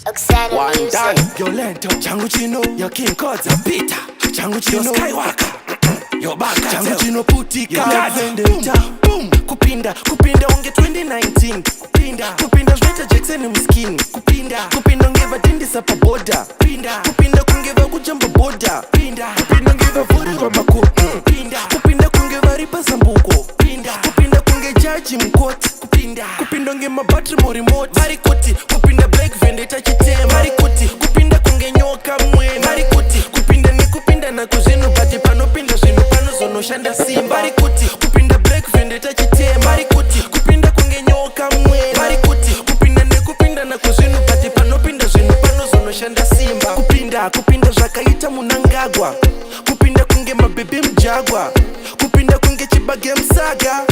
Oxana One Music. done. Yo lento changu chino, yo King Kodza Peter changu chino, Yo Skywalker. Yo Baka. Changu chino putika. Yo Gaza. Vendetta. Boom, kupinda kupinda unge 2019, kupinda kupinda zvinoita Jackson muskin, kupinda kupinda unge vadhindisa paborder, pinda kupinda kunge vakujamba border, pinda kupinda unge vavhurirwa mako, pinda kupinda kunge vari pazambuko, pinda kupinda kunge jaji mukoti, kupinda kupinda unge mabhatiri muremote. Vari kuti kupinda Black Vendetta chitema, vari kuti kupinda kunge nyoka mwena, vari kuti kupinda nekupinda nako zvinhu, but panopinda zvinhu panozonoshanda simba. Vari kuti kupinda Black Vendetta chitema, vari kuti kupinda kunge nyoka mwena, vari kuti kupinda nekupinda nako zvinhu, but panopinda zvinhu panozonoshanda simba. Kupinda kupinda zvakaita Munangagwa, kupinda kunge mabhebhi mujagwa, kupinda kunge chibage musaga,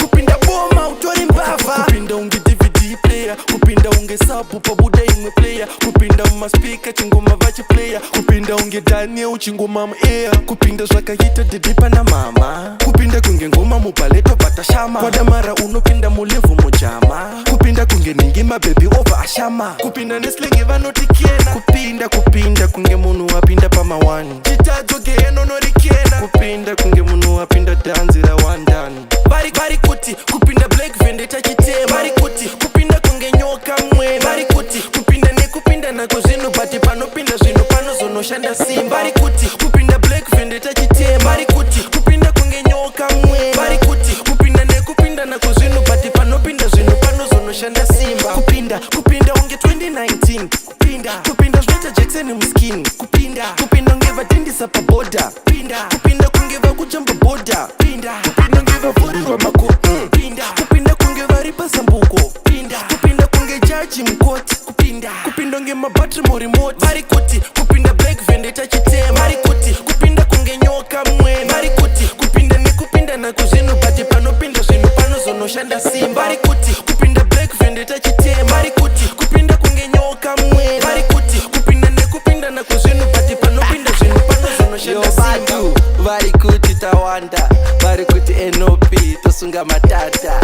kupinda boma utori mbavha, kupinda unge DVD player, kupinda unge sapu pabuda imwe player, kupinda mumaspika chingoma vachiplayer, kupinda unge Daniel chingoma muair, kupinda zvakaita dhidhi pana mama, kupinda kunge ngoma mubhaleto bvatashama kwadamara unopinda mulevhu mujama, kupinda kunge ningi mabhebhi obva ashama, kupinda neslenge vanoti kena, kupinda kupinda kunge munhu apinda pamawani chitadzo geenonorikena, kupinda kunge munhu apinda dhanzi rawandani. Vari kuti kupinda Black Vendetta chitema, vari kuti kupinda kunge nyoka mwena, vari kuti kupinda nekupinda nako zvinhu, but panopinda zvinhu panozonoshanda simba. Vari kuti kupinda Black Vendetta chitema, vari kuti kupinda kunge nyoka mwena, vari kuti kupinda nekupinda nako zvinhu, but panopinda zvinhu panozonoshanda simba. Kupinda kupinda unge 2019, kupinda kupinda zvinoita Jackson muskin, kupinda kupinda unge vadhindisa paborder, pinda kupinda kunge vakujamba border, pinda kupinda unge vavhurirwa mako, pinda kupinda kunge vari pazambuko, pinda kupinda kunge jaji mukoti, kupinda kupinda unge mabhatiri muremote. Vari kuti kupinda Black Vendetta chitema, vari kuti kupinda kunge nyoka mwena, vari kuti kupinda nekupinda nako zvinhu, but panopinda zvinhu panozonoshanda simba. Vari kuti kupinda Black Vendetta chitema, vari kuti kupinda kunge nyoka mwena, vari kuti kupinda nekupinda nako zvinhu, but panopinda zvinhu panozonoshanda Yo simba. Bantu vari kuti tawanda, vari kuti nop tosunga matata.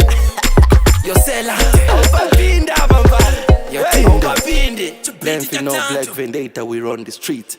Yosela. Haupapinda bamba. Yo, Tindo. Haupapindi. Them no Black Vendetta, we run the street.